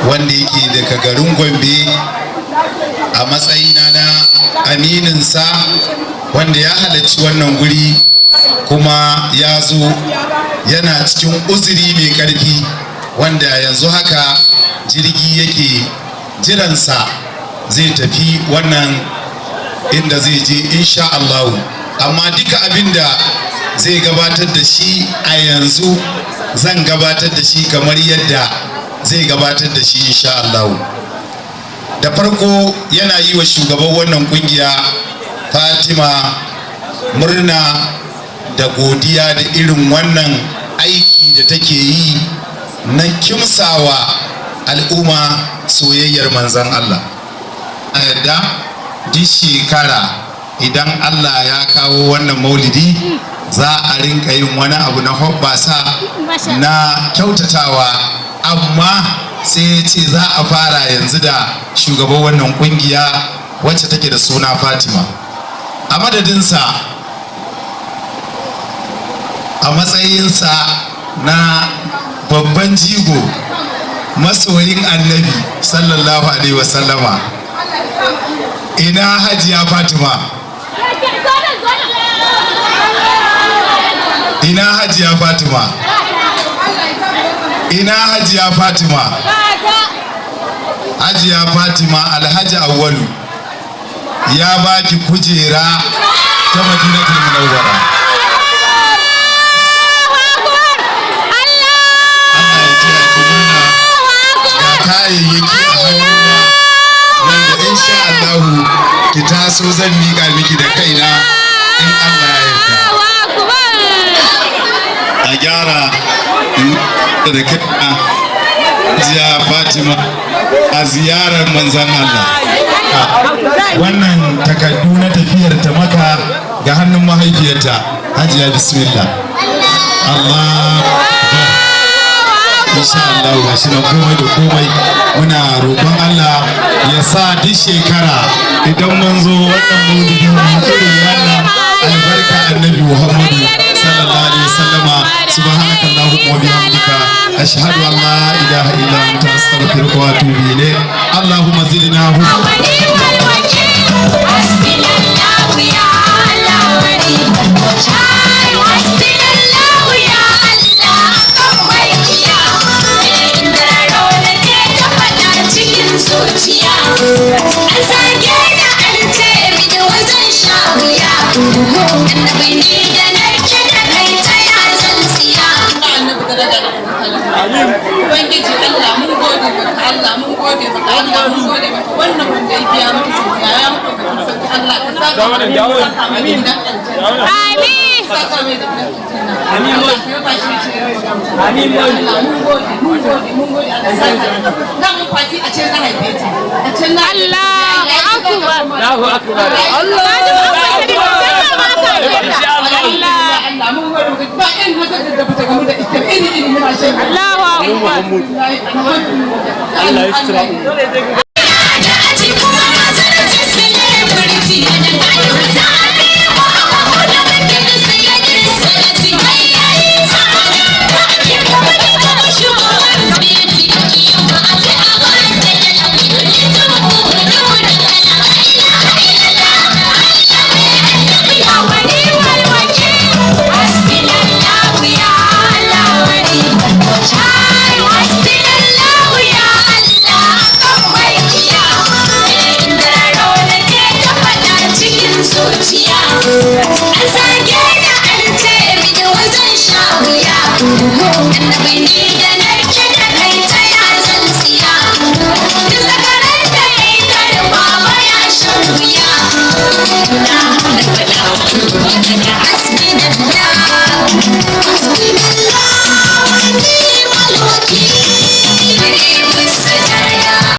Wanda yake daga garin Gombe, a matsayina na amininsa wanda ya halarci wannan guri, kuma ya zo yana cikin uzuri mai karfi, wanda yanzu haka jirgi yake jiransa zai tafi wannan inda zai je insha Allahu. Amma duka abin da zai gabatar da shi a yanzu, zan gabatar da shi kamar yadda zai gabatar da shi insha Allahu. Da farko, yana yi wa shugaban wannan kungiya Fatima murna da godiya da irin wannan aiki da take yi na kimsawa al'umma soyayyar Manzan Allah. A yadda duk shekara idan Allah ya kawo wannan maulidi, za a rinka yin wani abu na hoɓɓasa na kyautatawa, amma sai ya ce za a fara yanzu da shugaban wannan kungiya wacce take da suna Fatima. A madadinsa, a matsayinsa na babban jigo, masoyin Annabi sallallahu alaihi wasallama, ina Hajiya Fatima? Ina Hajiya Fatima? Ina Hajiya Fatima? Hajiya Fatima, Alhaji Awwalu ya baki kujera ta Madinatul Munawwara. Allah ya taya ki murna. Ga kayayyaki a hannuna wanda insha Allahu ki taso zan miƙa miki da kaina in Allah ya yarda. A gyara da kaina. Hajiya Fatima, a ziyarar Manzan Allah, wannan takardu na tafiyar ta Maka ga hannun mahaifiyarta. Hajiya, bismillah. Allah, insha Allah ga shi nan komai da komai. Muna roƙon Allah ya sa duk shekara idan mun zo wannan maulidi mu irin wannan, albarka Annabi Muhammadu sallallahu alaihi wasallama. Subhanaka allahumma wa bihamdika, ashhadu an la ilaha illa anta, astaghfiruka wa atubu ilayk. Allahumma zidna. Hasbunallahu ya Allah wani Hasbunallahu ya Allah kan makiya. Inda rauna ke ta faɗa cikin zuciya, an zage da an ce mini wajen sha wuya. Annabi ni da nake da kai, ta ya zan siya? Annabi daraja da ɗaukaka. Ubangiji Allah, mun gode maka. Allah, mun gode maka. Allah, mun gode maka. Wannan wanda ya biya mata zuciya ya maka sarki, Allah ka saka mai, saka mai gidan aljanna. Amin. Saka mai da gidan aljanna. Amin. Allah ka yaba shi ce. Amin. Allah, mun gode, mun gode, mun gode. Allah saka da mun fati a can na haife ta, a can na. Allahu akbar. Allahu akbar. Allah, Allah, mun gode maka. Ba irin hasadar da bata gamu da ita iri iri, muna shan Allahu akbar. Alhamdulillah. Allah ya sutura.